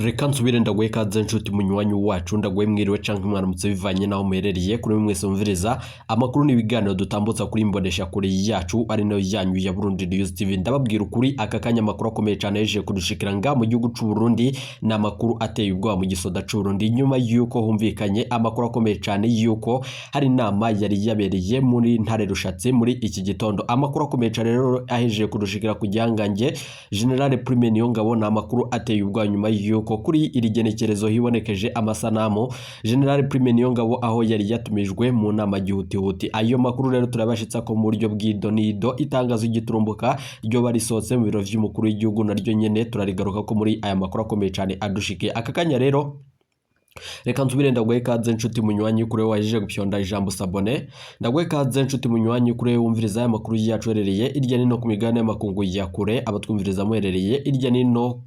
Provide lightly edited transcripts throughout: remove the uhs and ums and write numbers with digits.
Reka nsubire ndaguhe ikaze nshuti munywanyi wacu, ndaguhe mwiriwe canke mwaramutse bivanye naho muherereye. Kuri mwese mumviriza amakuru n'ibiganiro dutambutsa kuri imbonesha kure yacu ari nayo yanyu ya Burundi News TV, ndababwira ukuri, aka kanya amakuru akomeye cane yeje kudushikira nga mu gihugu c'u Burundi ni amakuru ateye ubwoba mu gisoda c'u Burundi, nyuma yuko humvikanye amakuru akomeye cane yuko hari inama yari yabereye muri Ntare Rushatsi muri iki gitondo. Amakuru akomeye cane rero ahejeje kudushikira ku gihangange General Prime Niyongabo ni amakuru ateye ubwoba, nyuma yuko kuri iri genekerezo hibonekeje amasanamu General Prime Niyongabo aho yari yatumijwe mu nama gihutihuti. Ayo makuru rero turabashitsa ko mu buryo bw'idonido. Itangazo giturumbuka ryo barisohotse mu biro vy'umukuru w'igihugu naryo nyene turarigaruka ko muri aya makuru akomeye cane adushikiye aka kanya. Rero reka nsubire ndaguhe ikaze nshuti munywanyi kuri waje gupyonda ijambo s'abonner, ndaguhe ikaze nshuti munywanyi kuri wumviriza aya makuru yacu herereye irya nino ku migabane y'amakungu ya kure, abatwumviriza muherereye irya nino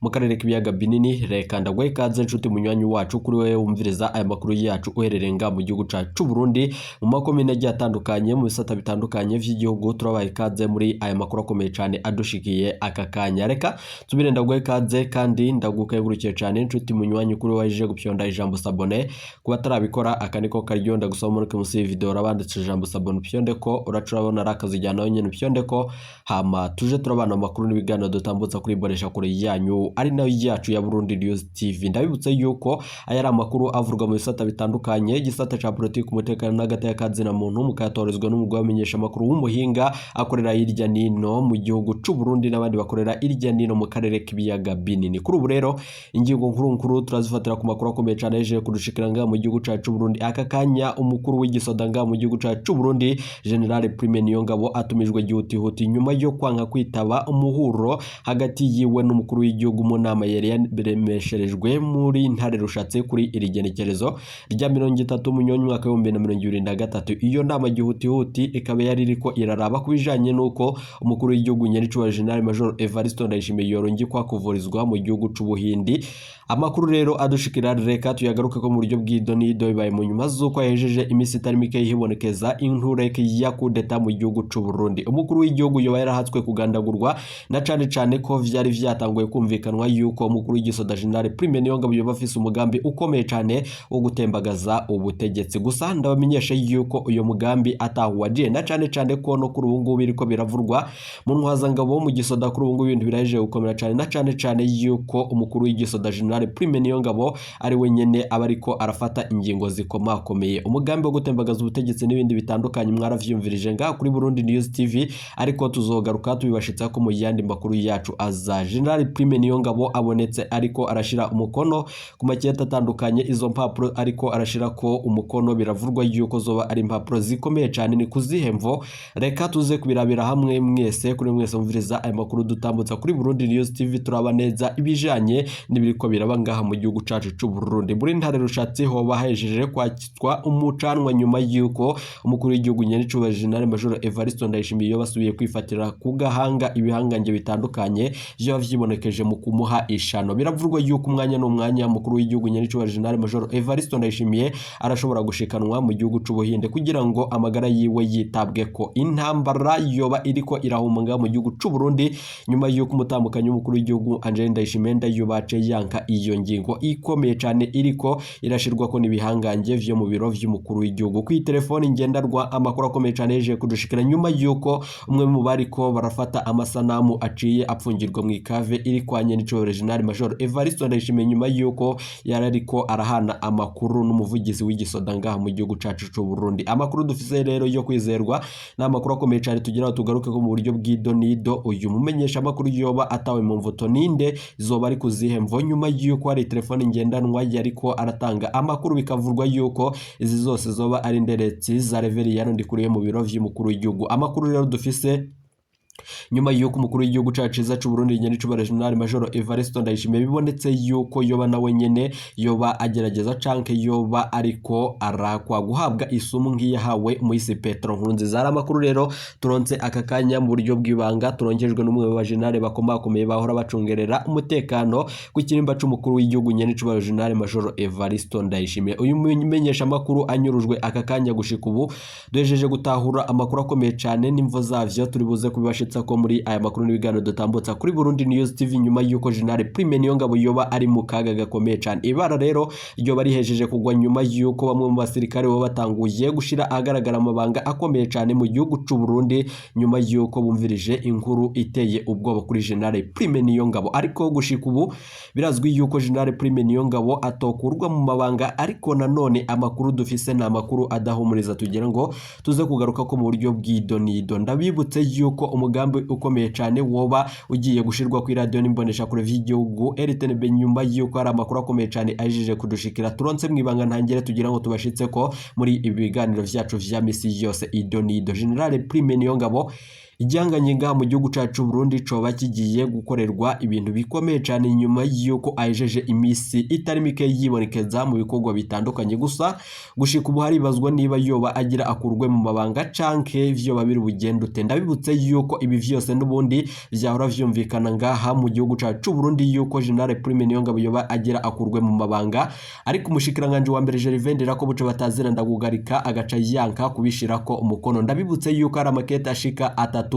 mu karere k'ibiyaga binini. Reka ndaguhe ikaze nshuti munywanyi wacu kuri wewe wumviriza aya makuru yacu uherereye nga mu gihugu cacu c'u Burundi, mu makomine agiye atandukanye, mu bisata bitandukanye vy'igihugu. Turabaha ikaze muri aya makuru akomeye cane adushikiye aka kanya. Reka nsubire ndaguhe ikaze kandi ndagukengurukiye cane nshuti munywanyi kuri waje gupyonda ijambo s'abonner. Kuba atarabikora, aka niko karyo ndagusaba muri munsi y'iyi video urabanditse ijambo s'abonner, upyonde ko uraca urabona ari akazijyana nawe nyene, upyonde ko hama tuje turabana amakuru n'ibiganiro dutambutsa kuri bonesha kure yanyu ari nayo yacu ya Burundi News TV. Ndabibutse yuko aya ari amakuru avurwa mu bisata bitandukanye, igisata ca politiki, umutekano n'agateka kazina muntu, mukayatorezwa n'umugwi wamenyesha amakuru w'umuhinga akorera hirya nino mu gihugu c'u Burundi n'abandi bakorera hirya nino mu karere k'ibiyaga binini. Kuri ubu rero ingingo nkuru nkuru turazifatira ku makuru akomeye cane yeje kudushikira ngaha mu gihugu cacu c'u Burundi. Aka kanya umukuru w'igisoda ngaha mu gihugu cacu c'u Burundi, General Prime Niyongabo, atumijwe gihutihuti nyuma yo kwanka kwitaba umuhuro hagati yiwe n'umukuru w'igihugu mu nama yari yaremesherejwe muri Ntare Rushatse kuri iri genekerezo rya 30 Munyonyo umwaka w'2023. Iyo nama gihutihuti ikaba yari iriko iraraba ku bijanye n'uko umukuru w'igihugu nyenicubahiro General Major Evariste Ndayishimiye yorungikwa kuvurizwa mu gihugu c'Ubuhindi. Amakuru rero adushikira reka tuyagaruke ko mu buryo bw'idonido. Bibaye mu nyuma z'uko yahejeje iminsi itari mike hibonekeza intureke ya kudeta mu gihugu c'u Burundi. Umukuru w'igihugu yoba yarahatswe kugandagurwa, na cane cane ko vyari vyatanguye kumvikanwa yuko umukuru w'igisoda General Prime Niyongabo yoba afise umugambi ukomeye cane wo gutembagaza ubutegetsi. Gusa ndabamenyesha yuko uyo mugambi atahuwagiye, na cane cane ko no kuri ubu ngubu biriko biravurwa mu ntwazangabo mu gisoda. Kuri ubu ngubu ibintu birahejeje gukomera cane, na cane cane yuko umukuru w'igisoda General Prime Niyongabo ari we nyene aba ariko arafata ingingo zikomakomeye. Umugambi wo gutembagaza ubutegetsi n'ibindi bitandukanye mwaravyumvirije ngaha kuri Burundi News TV, ariko tuzogaruka tubibashitsa ko mu yandi makuru yacu aza. General Prime Niyongabo abonetse ariko arashira umukono ku makete atandukanye. Izo mpapuro ariko arashira ko umukono biravurwa yuko zoba ari impapuro zikomeye cane. Ni kuzihe mvo? Reka tuze kubirabira hamwe mwese. Kuri mwese mumviriza aya makuru dutambutsa kuri Burundi News TV, turaba neza ibijanye n'ibiriko biraba ngaha mu gihugu cacu c'u Burundi. Muri Ntare Rushatsi hoba hahejeje kwakitwa umucanwa nyuma yuko umukuru w'igihugu nyenicubahiro General Major Evariste Ndayishimiye basubiye kwifatira ku gahanga ibihangange bitandukanye vyoba vyibonekeje mu kumuha ishano. Biravurwa yuko umwanya n'umwanya umukuru w'igihugu nyenicubahiro General Major Evariste Ndayishimiye arashobora gushikanwa mu gihugu c'Ubuhinde kugira ngo amagara yiwe yitabweko. Intambara yoba iriko irahunga mu gihugu c'u Burundi nyuma yuko umutambukanyi w'umukuru w'igihugu Angeline Ndayishimiye Ndayubace yanka iyo ngingo ikomeye cane iriko irashirwako n'ibihangange vyo mu biro vy'umukuru w'igihugu kuri telefoni ngendanwa. Amakuru akomeye cane yeje kudushikira nyuma yuko umwe mu bariko barafata amasanamu aciye apfungirwa mu ikave iri kwa nyenicubahiro General Major Evariste Ndayishimiye, nyuma yuko yari ariko arahana amakuru n'umuvugizi w'igisoda ngaha mu gihugu cacu c'u Burundi. Amakuru dufise rero yo kwizerwa ni amakuru akomeye cane tugira ngo tugaruke ko mu buryo bw'idonido. Uyu mumenyesha amakuru yoba atawe mu mvuto ninde? Zoba ari kuzihe mvo, nyuma yuko hari telefone ngendanwa yariko aratanga amakuru, bikavurwa yuko izi zose zoba ari nderetsi za Reveriyano Ndikuriye mu biro vy'umukuru w'igihugu? Amakuru rero dufise, nyuma yuko umukuru w'igihugu cacu ciza c'u Burundi nyenicubahiro General Major Evariste Ndayishimiye bibonetse yuko yoba nawe nyene yoba agerageza canke yoba ariko arakwa guhabwa isumu nk'iyahawe Moise Petro Nkurunziza. Hari amakuru rero turonse aka kanya mu buryo bw'ibanga, turonkejwe n'umwe mu bajenali bakomakomeye bahora bacungerera umutekano ku kirimba c'umukuru w'igihugu nyenicubahiro General Major Evariste Ndayishimiye. Uyu mumenyesha makuru anyurujwe aka kanya, gushika ubu duhejeje gutahura amakuru akomeye cane n'imvo zavyo turi buze kubibashitsa. tubashitsa ko muri aya makuru n'ibiganiro dutambutsa kuri Burundi News TV, nyuma yuko General Prime Niyongabo yoba ari mu kaga gakomeye cyane. Ibara rero ryoba rihejeje kugwa nyuma yuko bamwe mu basirikare baba batanguye gushira ahagaragara amabanga akomeye cyane mu gihugu c'u Burundi, nyuma yuko bumvirije inkuru iteye ubwoba kuri General Prime Niyongabo. Ariko gushika ubu birazwi yuko General Prime Niyongabo atokurwa mu mabanga, ariko nanone amakuru dufise ni amakuru adahumuriza, tugira ngo tuze kugaruka ko mu buryo bw'idonido. Ndabibutse yuko umugambi ukomeye cyane woba ugiye gushirwa ku radio n'imboneshakure vy'igihugu RTNB, nyuma yuko hari amakuru akomeye cyane ajeje kudushikira turonse mwibanga ntangere, tugira ngo tubashitse ko muri ibi biganiro vyacu vya misi yose idonido. General Prime Niyongabo ijyanganye ngaha mu gihugu cacu Burundi coba kigiye gukorerwa ibintu bikomeye cyane, nyuma yuko ahejeje imisi itari mike yibonekeza mu bikorwa bitandukanye. Gusa gushika ubu haribazwa niba yoba agira akurwe mu mabanga canke vyoba biri bugende ute. Ndabibutse yuko ibi vyose n'ubundi vyahora vyumvikana ngaha mu gihugu cacu Burundi, yuko General Prime Niyongabo yoba agira akurwe mu mabanga, ariko umushikiranganje wa mbere Gervais Ndirakobuca batazira ndagugarika agaca yanka kubishirako umukono. Ndabibutse yuko ari amakete ashika atatu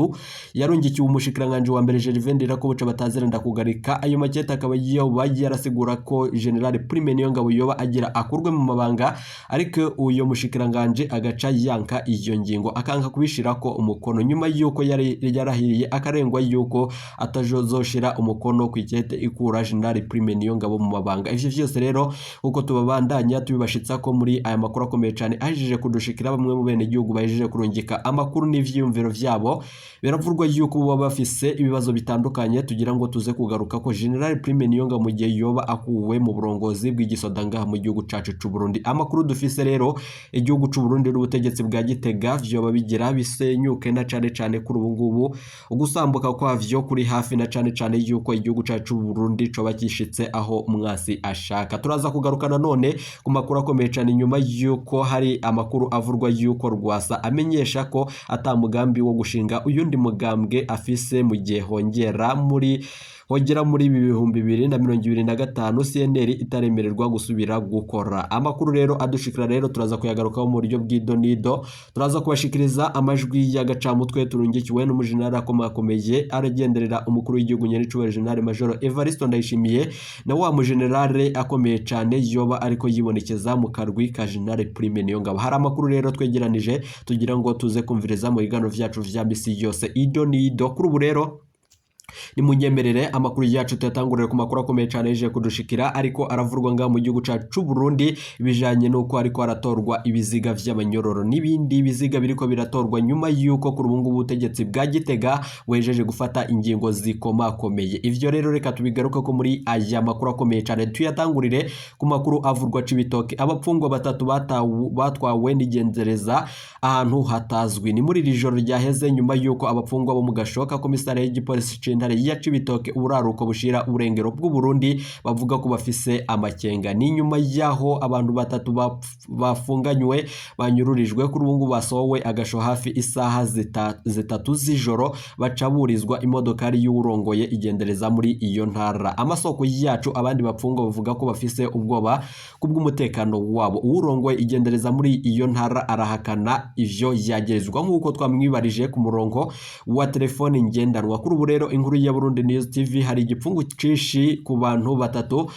yarungikiwe umushikiranganje wa mbere Gervais Ndirakobuca batazira ndakugarika. Ayo makete akaba yoba yarasigura ko General Prime Niyongabo yoba agira akurwe mu mabanga, ariko uyo mushikiranganje agaca yanka iyo ngingo, akanka kubishirako umukono, nyuma yuko yari yarahiriye akarengwa yuko atazoshira umukono ku ikete ikura General Prime Niyongabo mu mabanga. Ivyo vyose rero uko tubabandanya tubibashitsa ko muri aya makuru akomeye cyane ahejeje kudushikira, bamwe mu bene gihugu bahejeje kurungika amakuru n'ivyiyumviro vyabo, biravurwa yuko baba bafise ibibazo bitandukanye, tugira ngo tuze kugaruka ko General Prime Niyongabo mu gihe yoba akuwe mu burongozi bw'igisoda ngaha mu gihugu cacu c'u Burundi. Amakuru dufise rero, igihugu c'u Burundi n'ubutegetsi bwa Gitega vyoba bigira bisenyuke, na cane cane kuri ubu ngubu ugusambuka kwavyo kuri hafi, na cane cane yuko igihugu cacu c'u Burundi coba gishitse aho umwasi ashaka. Turaza kugaruka nanone ku makuru akomeye cane, nyuma yuko hari amakuru avurwa yuko Rwasa amenyesha ko ata mugambi wo gushinga uyundi mugambwe afise mu gihe hongera muri 2025 CNL itaremererwa gusubira gukora. Amakuru rero adushikira rero turaza kuyagarukaho mu buryo bw'idonido. Turaza kubashikiriza amajwi y'agacamutwe turungikiwe n'umujenerali akomakomeye aragenderera umukuru w'igihugu nyenicubahiro General Major Evariste Ndayishimiye, na wa mujenerale akomeye cyane yoba ariko yibonekeza mu karwi ka General Prime Niyongabo. Hari amakuru rero twegeranije tugira ngo tuze kumviriza mu biganiro vyacu vya misi yose idonido. Kuri ubu rero nimunyemerere amakuru yacu tuyatangurire ku makuru akomeye cyane yaje kudushikira, ariko aravurwa ngaha mu gihugu cacu c'u Burundi, bijanye nuko ariko aratorwa ibiziga vy'abanyororo n'ibindi biziga biriko biratorwa, nyuma yuko kuri ubu ngubu ubutegetsi bwa Gitega wejeje gufata ingingo zikomakomeye. Ivyo rero reka tubigaruke ko muri aya makuru akomeye cyane. Tuyatangurire ku makuru avurwa Cibitoke. Abapfungwa batatu batwawe n'igenzereza ahantu hatazwi. Ni muri iri joro ryaheze, nyuma yuko abapfungwa bo mu gashoka komisariya y'igipolisi c'intare ya Cibitoke, uburaruko bushira uburengero bw'u Burundi, bavuga ko bafise amakenga. Ni nyuma yaho abantu batatu bafunganywe banyururijwe, kuri ubu ngubu basohowe agasho hafi isaha 3 z'ijoro, bacaburizwa imodokari y'uwurongoye igendereza muri iyo ntara. Amasoko yacu, abandi bapfungwa bavuga ko bafise ubwoba kubw'umutekano wabo. Uwurongoye igendereza muri iyo ntara arahakana ivyo yagerezwa, nk'uko twamwibarije ku murongo wa telefoni ngendanwa. Kuri ubu rero inkuru ya Burundi News TV, hari igipfungu cinshi ku bantu batatu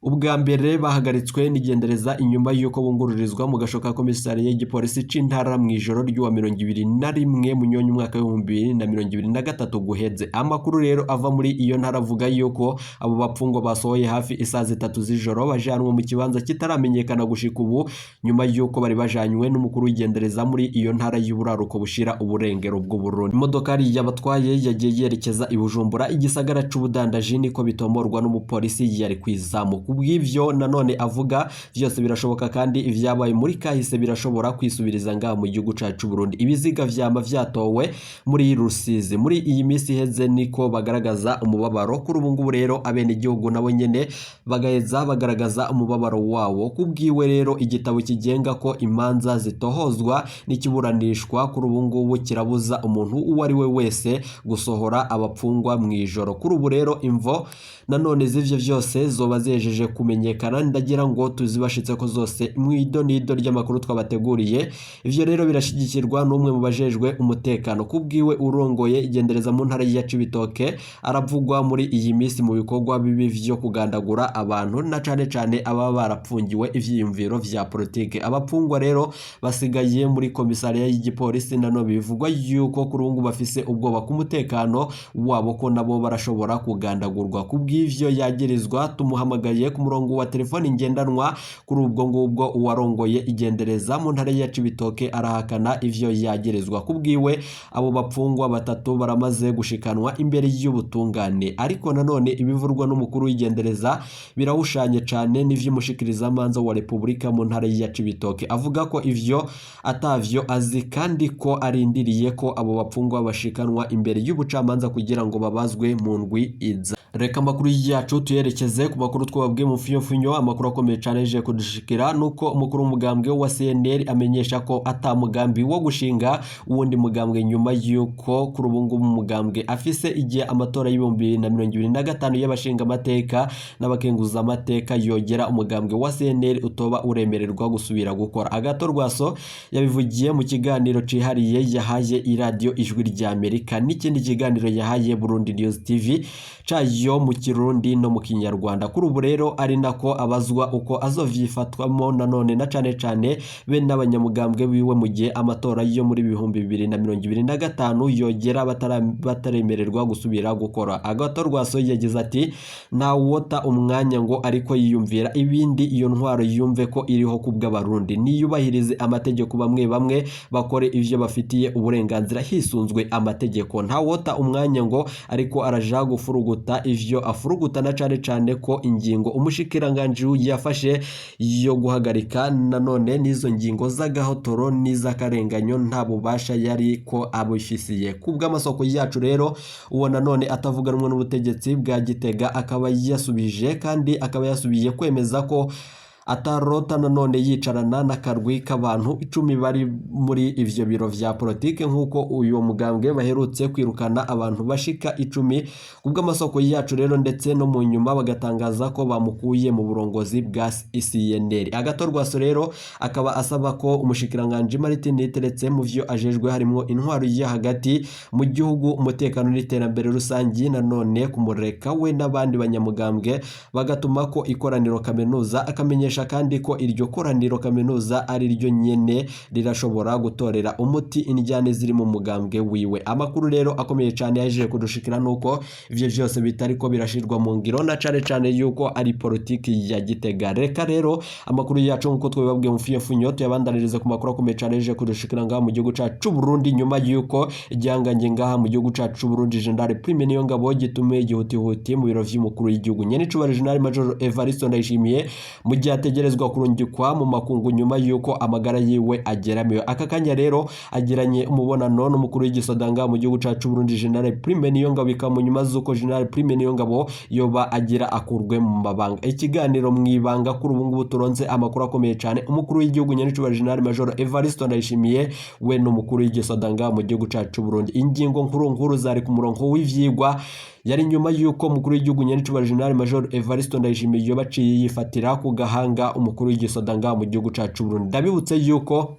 ubwa mbere bahagaritswe n'igendereza inyuma y'uko bungururizwa mu gasho ka komisariya y'igipolisi c'intara mu ijoro ry'uwa 21 Munyonyo umwaka w'2023 guheze. Amakuru rero ava muri iyo ntara avuga yuko abo bapfungwa basohoye hafi isaha 3 z'ijoro, bajanwa mu kibanza kitaramenyekana gushika ubu, nyuma y'uko bari bajanywe n'umukuru w'igendereza muri iyo ntara y'uburaruko bushira uburengero bw'u Burundi. Imodokari yabatwaye yagiye yerekeza i Bujumbura, igisagara c'ubudandaji, niko bitomorwa n'umupolisi yari kwizamu. Kubw'ivyo nanone avuga vyose birashoboka, kandi ivyabaye muri kahise birashobora kwisubiriza ngaha mu gihugu cacu Burundi. Ibiziga vyama vyatowe muri Rusizi muri iyi minsi iheze, niko bagaragaza umubabaro. Kuri ubu ngubu rero abenegihugu nabo nyene bagaheza bagaragaza umubabaro wawo. Kubwiwe rero igitabo kigenga ko imanza zitohozwa n'ikiburanishwa kuri ubu ngubu kirabuza umuntu uwo ari we wese gusohora abapfungwa mu ijoro. Kuri ubu rero imvo nanone z'ivyo vyose zoba zihejeje zahejeje kumenyekana. Ndagira ngo tuzibashitse ko zose mu idonido ry'amakuru twabateguriye. Ivyo rero birashigikirwa n'umwe mu bajejwe umutekano kubwiwe urongoye igendereza mu ntara ya Cibitoke, aravugwa muri iyi minsi mu bikorwa bibi vyo kugandagura abantu na cane cane ababa barapfungiwe ivyiyumviro vya politike. Abapfungwa rero basigaye muri komisariya y'igipolisi, nano bivugwa yuko kuri ubu bafise ubwoba ku mutekano wabo ko nabo barashobora kugandagurwa. Kubw'ivyo yagirizwa, tumuhamagaye ku murongo wa telefoni ngendanwa. Kuri ubwo ngubwo uwarongoye igendereza mu ntara ya Cibitoke arahakana ivyo yagirizwa. Kubwiwe abo bapfungwa batatu baramaze gushikanwa imbere y'ubutungane, ariko nanone ibivurwa n'umukuru w'igendereza birawushanye cane n'ivy'umushikirizamanza wa Repubulika mu ntara ya Cibitoke. Avuga ko ivyo atavyo azi kandi ko arindiriye ko abo bapfungwa bashikanwa imbere y'ubucamanza kugira ngo babazwe mu ndwi iza. Reka amakuru yacu tuyerekeze ku makuru twababwiye mu mfunyofunyo. Amakuru akomeye cane yaje kudushikira nuko umukuru w'umugambwe wa CNL amenyesha ko ata mugambi wo gushinga uwundi mugambwe, nyuma yuko kuri ubu ngubu umugambwe afise igihe amatora y'2025 y'abashinga amateka n'abakenguza amateka yogera, umugambwe wa CNL utoba uremererwa gusubira gukora. Agathon Rwasa yabivugiye mu kiganiro cihariye yahaye iradiyo Ijwi rya Amerika n'ikindi kiganiro yahaye Burundi News TV cayo mu Kirundi no mu Kinyarwanda. Kuri ubu rero ari nako abazwa uko azovyifatwamo nanone na cane cane be n'abanyamugambwe biwe mu gihe amatora yo muri 2025 yogera bataremererwa gusubira gukora. Agathon Rwasa yagize ati: "Ntawota umwanya ngo ariko yiyumvira ibindi, iyo ntwaro yumve ko iriho kubw'Abarundi, niyubahirize amategeko, bamwe bamwe bakore ivyo bafitiye uburenganzira hisunzwe amategeko. Ntawota umwanya ngo ariko araja gufuruguta ivyo afuruguta, na cane cane ko ingingo umushikiranganji yafashe yo guhagarika nanone n'izo ngingo z'agahotoro n'iz'akarenganyo nta bubasha yari ko abifisiye." Kubw'amasoko yacu rero, uwo nanone atavuganwe n'ubutegetsi bwa Gitega akaba yasubije kandi akaba yasubiye kwemeza ko atarota nanone yicarana n'akarwi k'abantu 10 bari muri ivyo biro vya politike, nk'uko uyu mugambwe baherutse kwirukana abantu bashika 10 kubw'amasoko yacu rero, ndetse no mu nyuma bagatangaza ko bamukuye mu burongozi bwa CNL. Agathon Rwasa rero akaba asaba ko umushikiranganji Martin Niteretse mu vyo ajejwe harimwo intwaro ya hagati mu gihugu, umutekano n'iterambere rusangi, nanone kumureka we n'abandi banyamugambwe bagatuma ko ikoraniro kaminuza. Akamenyesha kandi ko iryo koraniro kaminuza ari ryo nyene rirashobora gutorera umuti indyane ziri mu mugambwe wiwe. Amakuru rero akomeye cyane yaje kudushikira nuko ivyo vyose bitariko birashirwa mu ngiro, na cane cane yuko ari politiki ya Gitega. Reka rero amakuru yacu nkuko twabibabwiye mu mfunyofunyo tuyabandanirize ku makuru akomeye cyane yaje kudushikira ngaha mu gihugu cacu Burundi, nyuma yuko igihangange ngaha mu gihugu cacu Burundi General Prime Niyongabo gitumiye igihutihuti mu biro vy'umukuru w'igihugu nyenicubahiro General Major Evariste Ndayishimiye, mu gihe ategerezwa kurungikwa mu makungu nyuma yuko amagara yiwe ageramiwe. Aka kanya rero agiranye umubonano n'umukuru w'igisodanga mu gihugu cacu Burundi General Prime Niyongabo, bikaba mu nyuma z'uko General Prime Niyongabo yoba agira akurwe mu mabanga. Ikiganiro mu ibanga, kuri ubu ngubu turonse amakuru akomeye cyane, umukuru w'igihugu nyenicubahiro General Major Evariste Ndayishimiye we n'umukuru w'igisodanga mu gihugu cacu Burundi. Ingingo nkuru nkuru zari ku murongo w'ivyigwa yari nyuma yuko umukuru w'igihugu nyenicubahiro General Major Evariste Ndayishimiye yoba aciye yifatira ku gahanga umukuru w'igisodanga mu gihugu cacu Burundi. Ndabibutse yuko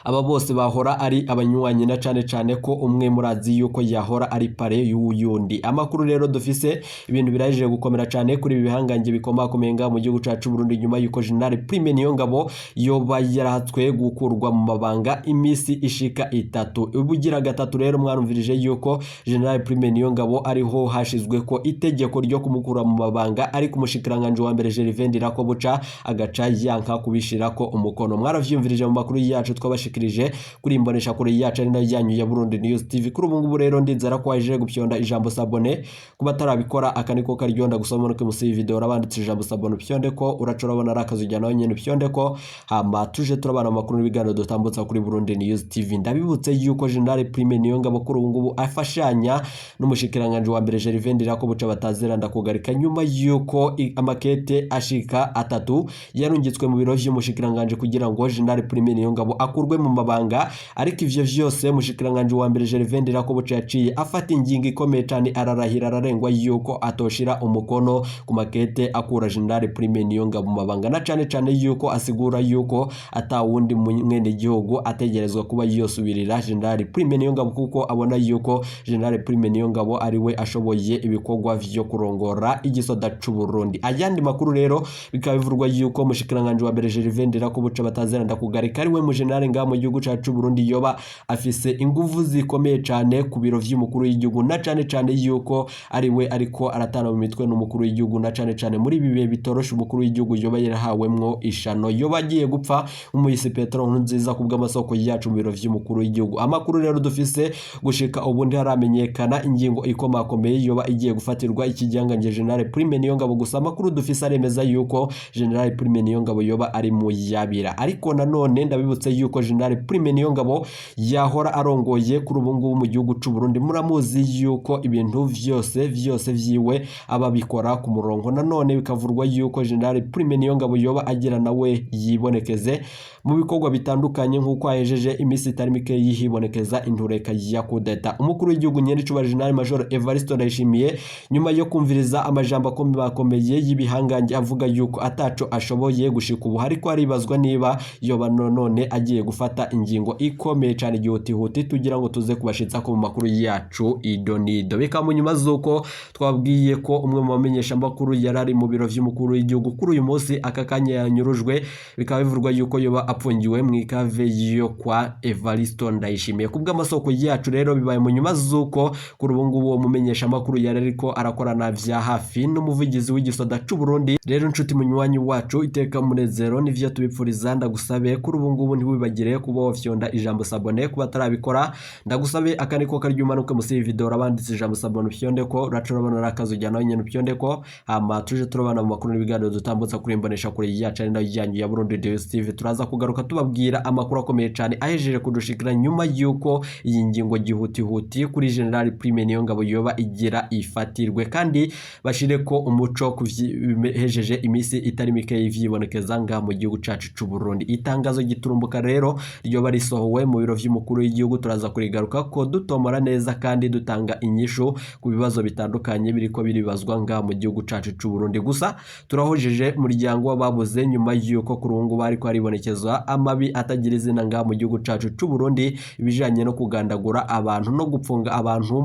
aba bose bahora ari abanywanyi, na cane cane ko umwe murazi yuko yahora ari pare y'uyundi. Amakuru rero dufise, ibintu biraje gukomera cane kuri ibi bihangange bikomakomeye ngaha mu gihugu cacu Burundi, nyuma yuko General Prime Niyongabo yoba yarahatswe gukurwa mu mabanga imisi ishika 3. Ubugira gatatu rero mwarumvirije yuko General Prime Niyongabo ariho hashizwe ko itegeko ryo kumukura mu mabanga, ariko umushikiranganje wa mbere Gervais Ndirakobuca agaca yanka kubishirako umukono. Mwaravyumvirije mu makuru yacu twabashikirije kuri imbonesha kure yacu ari nayo yanyu ya Burundi News TV. Kuri ubu ngubu rero ndizera ko waje gupyonda ijambo s'abonner. Kuba atarabikora, aka niko karyonda gusoma no musi video urabanditse ijambo s'abonner, upyonde ko uraca urabona ari akazu ujyana nyene, upyonde ko hama tuje turabana amakuru n'ibiganiro dutambutsa kuri Burundi News TV. Ndabibutse yuko General Prime Niyongabo kuri ubu ngubu afashanya n'umushikiranganje wa mbere Gervais Ndirakobuca batazira ndakugarika, nyuma yuko amakete ashika 3 yarungitswe mu biro vy'umushikiranganje kugira ngo General Prime Niyongabo akurwe mu mabanga. Ariko ivyo vyose umushikiranganje wa mbere Gervais Ndirakobuca yaciye afata ingingo ikomeye cane, ararahira ararengwa yuko atoshira umukono ku makete akura General Prime Niyongabo mu mabanga, na cane cane yuko asigura yuko ata wundi mwene gihugu ategerezwa kuba yosubirira General Prime Niyongabo, kuko abona yuko General Prime Niyongabo ari we ashoboye ibikorwa vyo kurongora igisoda c'u Burundi. Ayandi makuru rero bikaba bivurwa yuko umushikiranganje wa mbere Gervais Ndirakobuca batazera ndakugarika ari we mu general ngaha mu gihugu cacu c'u Burundi yoba afise inguvu zikomeye cane ku biro vy'umukuru w'igihugu, na cane cane yuko ari we ariko aratana mu mitwe n'umukuru w'igihugu, na cane cane muri ibi bihe bitoroshe umukuru w'igihugu yoba yarahawemwo ishano, yoba agiye gupfa umuhisi Petero Nkurunziza ku bw'amasoko yacu mu biro vy'umukuru w'igihugu. Amakuru rero dufise gushika ubu ntiharamenyekana ingingo ikomakomeye yoba igiye gufatirwa ikigihangange General Prime Niyongabo, gusa amakuru dufise aremeza yuko General Prime Niyongabo yoba ari mu yabira. Ariko nanone ndabibutse yuko General Prime Niyongabo yahora arongoye kuri ubu ngubu mu gihugu c'u Burundi, muramuzi yuko ibintu vyose vyose vyiwe aba abikora ku murongo. Nanone bikavurwa yuko General Prime Niyongabo yoba agira nawe yibonekeze mu bikorwa bitandukanye, nk'uko ahejeje iminsi itari mike yihibonekeza intureka ya kudeta. Umukuru w'igihugu nyenicubahiro General Major Evariste Ndayishimiye, nyuma yo kumviriza amajambo akomeye y'ibihangange avuga yuko ataco ashoboye gushika ubu, hariko haribazwa niba yoba none agiye gufata ingingo ikomeye cane gihutihuti, tugira ngo tuze kubashitsa ko mu makuru yacu idonido. Bikaba mu nyuma z'uko twabwiye ko umwe mu bamenyesha makuru yari ari mu biro vy'umukuru w'igihugu kuri uyu munsi aka kanya yanyurujwe, bikaba bivurwa yuko yoba apfungiwe mu ikave yo kwa Evaristo Ndayishimiye. Ku bw'amasoko yacu rero bibaye mu nyuma z'uko kuri ubu ngubu uwo mumenyesha makuru yari ariko arakorana vya hafi n'umuvugizi w'igisoda c'u Burundi. Rero nshuti munywanyi wacu, iteka munezero nivyo tubipfuriza, ndagusabe kuri ubu ngubu ntiwibagire kuba wofyonda ijambo s'abonner kuba atarabikora. Ndagusabe akandi ko karyo umanuke musi y'iyi video urabanditse ijambo s'abonner, ufyonde ko uraca urabona rakazu ujyana nyene ufyonde ko, hama tuje turabana mu makuru n'ibiganiro dutambutsa kuri imbonesha kure yacu ari nayo yanyu ya Burundi News TV. Turaza kugaruka tubabwira amakuru akomeye cane ahejeje kudushikira nyuma yuko iyi ngingo gihutihuti kuri General Prime Niyongabo yoba igira ifatirwe, kandi bashire ko umuco kuhejeje iminsi itari mike y'ivyibonekeza ngaha mu gihugu cacu c'u Burundi. Itangazo giturumbuka rero ryoba risohowe mu biro vy'umukuru w'igihugu, turaza kurigaruka ko dutomora neza kandi dutanga inyishu ku bibazo bitandukanye biriko biribazwa ngaha mu gihugu cacu c'u Burundi. Gusa turahojeje umuryango w'ababuze nyuma yuko kuri ubu ngubu hariko haribonekeza amabi atagira izina ngaha mu gihugu cacu c'u Burundi, ibijanye no kugandagura abantu no gupfunga abantu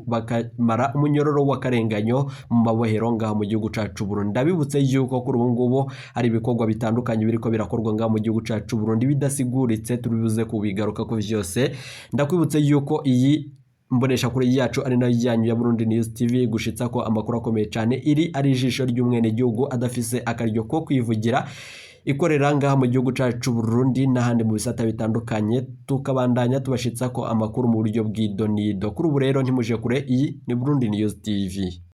bakamara umunyororo w'akarenganyo mu mabohero ngaha mu gihugu cacu c'u Burundi. Ndabibutse yuko kuri ubu ngubu hari ibikorwa bitandukanye biriko birakorwa ngaha mu gihugu cacu c'u Burundi bidasiguritse, turibuze kubigaruka ko vyose. Ndakwibutse yuko iyi mbonesha kure yacu ari nayo yanyu ya Burundi News TV gushitsa ko amakuru akomeye cane, iri ari ijisho ry'umwene gihugu adafise akaryo ko kwivugira, ikorera ngaha mu gihugu cacu c'u Burundi n'ahandi mu bisata bitandukanye, tukabandanya tubashitsa ko amakuru mu buryo bw'idonido. Kuri ubu rero ntimuje kure, iyi ni Burundi News TV.